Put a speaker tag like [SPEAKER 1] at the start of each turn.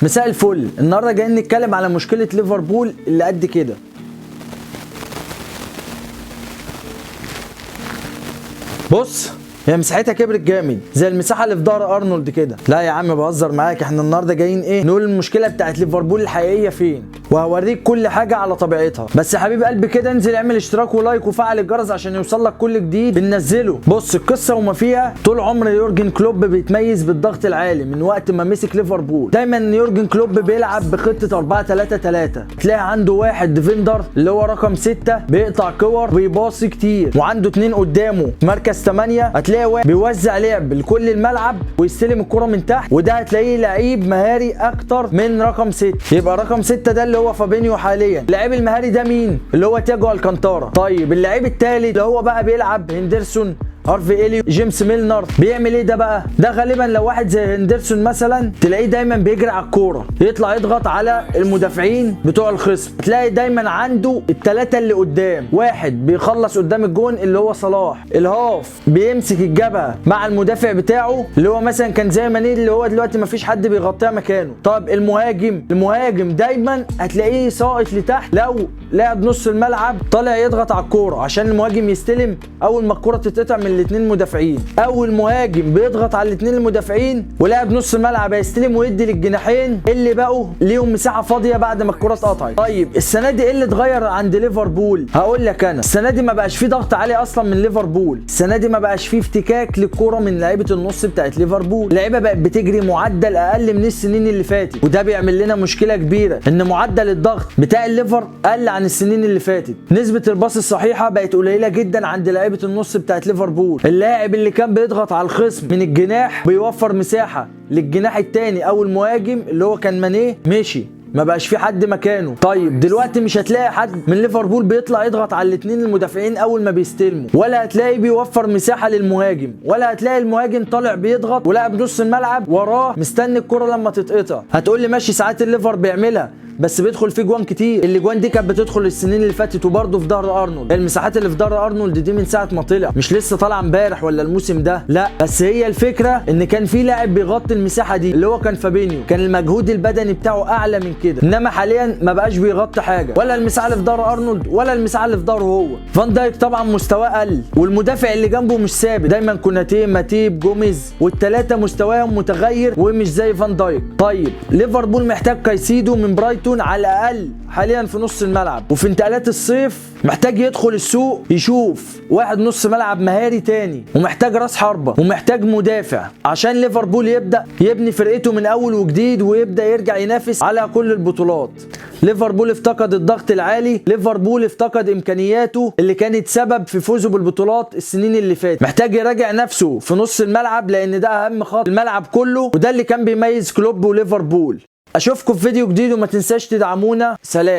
[SPEAKER 1] مساء الفل. النهارده جايين نتكلم على مشكلة ليفربول اللي قد كده. بص، هي مساحتها كبرت جامد زي المساحة اللي في ظهر ارنولد كده. لا يا عم بهزر معاك، احنا النهارده جايين ايه نقول المشكلة بتاعت ليفربول الحقيقية فين، وهوريك كل حاجة على طبيعتها. بس يا حبيب قلبي كده انزل اعمل اشتراك و like وفعل الجرس عشان يوصل لك كل جديد بننزله. بص، القصة وما فيها، طول عمر يورجن كلوب بيتميز بالضغط العالي من وقت ما مسك ليفربول. دايما يورجن كلوب بيلعب بخطه 4-3-3، تلاقي عنده واحد defender اللي هو رقم 6 بيقطع كور وبيباصي كتير، وعنده 2 قدامه مركز 8 هتلاقي واحد بيوزع لعب لكل الملعب ويستلم الكرة من تحت، وده هتلاقيه لعيب مهاري اكتر من رقم 6. يبقى رقم 6 ده اللي هو فابينيو حاليا. اللعيب المهاري ده مين؟ اللي هو تياجو الكانتارا. طيب اللعيب الثالث اللي هو بقى بيلعب هندرسون، هارفي اليو، جيمس ميلنر، بيعمل ايه ده بقى؟ ده غالبا لو واحد زي هندرسون مثلا تلاقيه دايما بيجري على الكورة، يطلع يضغط على المدافعين بتوع الخصم. تلاقي دايما عنده الثلاثة اللي قدام، واحد بيخلص قدام الجون اللي هو صلاح، ال half بيمسك الجبهة مع المدافع بتاعه اللي هو مثلا كان زي ماني اللي هو دلوقتي مفيش حد بيغطيها مكانه. طب المهاجم دايما هتلاقيه ساقط لتحت، لو لاعب نص الملعب طالع يضغط على الكورة عشان المهاجم يستلم اول ما الكورة تتقطع من الاثنين مدافعين، او المهاجم بيضغط على الاثنين المدافعين ولاعب نص الملعب هيستلم ويدي للجناحين اللي بقوا ليهم مساحة فاضية بعد ما الكره اتقطعت. طيب السنة دي ايه اللي اتغير عند ليفربول؟ هقول لك انا، السنة دي ما بقاش فيه ضغط عالي اصلا من ليفربول، السنة دي ما بقاش فيه افتكاك للكورة من لعيبة النص بتاعت ليفربول، اللعيبة بقت بتجري معدل اقل من السنين اللي فاتت، وده بيعمل لنا مشكلة كبيرة ان معدل الضغط بتاع الليفر قل عن السنين اللي فاتت، نسبه الباص الصحيحة بقت قليله جدا عند لعيبة النص بتاعت ليفربول. اللاعب اللي كان بيضغط على الخصم من الجناح بيوفر مساحة للجناح الثاني او المهاجم اللي هو كان مانيه، مشي، ما بقاش في حد مكانه. طيب دلوقتي مش هتلاقي حد من ليفربول بيطلع يضغط على الاثنين المدافعين اول ما بيستلموا، ولا هتلاقي بيوفر مساحة للمهاجم، ولا هتلاقي المهاجم طالع بيضغط ولاعب نص الملعب وراه مستني الكره لما تتقطع. هتقول لي ماشي ساعات الليفر بيعملها بس بيدخل فيه جوان كتير، الاجوان دي كانت بتدخل السنين اللي فاتت وبرده في ظهر ارنولد. المساحات اللي في ظهر ارنولد دي من ساعة ما طلع، مش لسه طالعه امبارح ولا الموسم ده، لا، بس هي الفكرة ان كان في لاعب بيغطي المساحة دي اللي هو كان فابينيو، كان المجهود البدني بتاعه اعلى من كده، انما حاليا ما بقاش بيغطي حاجة، ولا المساحة اللي في ظهر ارنولد ولا المساحة اللي في ظهره هو. فان دايك طبعا مستواه قل، والمدافع اللي جنبه مش ثابت، دايما كوناتي، ماتيب، جوميز، والثلاثة مستواهم متغير ومش زي فان دايك. طيب ليفربول محتاج كايسيدو من برايتون على الاقل حاليا في نص الملعب، وفي انتقالات الصيف محتاج يدخل السوق يشوف واحد نص ملعب مهاري تاني، ومحتاج راس حربة، ومحتاج مدافع عشان ليفربول يبدأ يبني فرقته من اول وجديد ويبدأ يرجع ينافس على كل البطولات. ليفربول افتقد الضغط العالي، ليفربول افتقد امكانياته اللي كانت سبب في فوزه بالبطولات السنين اللي فاتت. محتاج يراجع نفسه في نص الملعب لان ده اهم خط الملعب كله، وده اللي كان بيميز كلوب وليفربول. اشوفكم في فيديو جديد وما تنساش تدعمونا. سلام.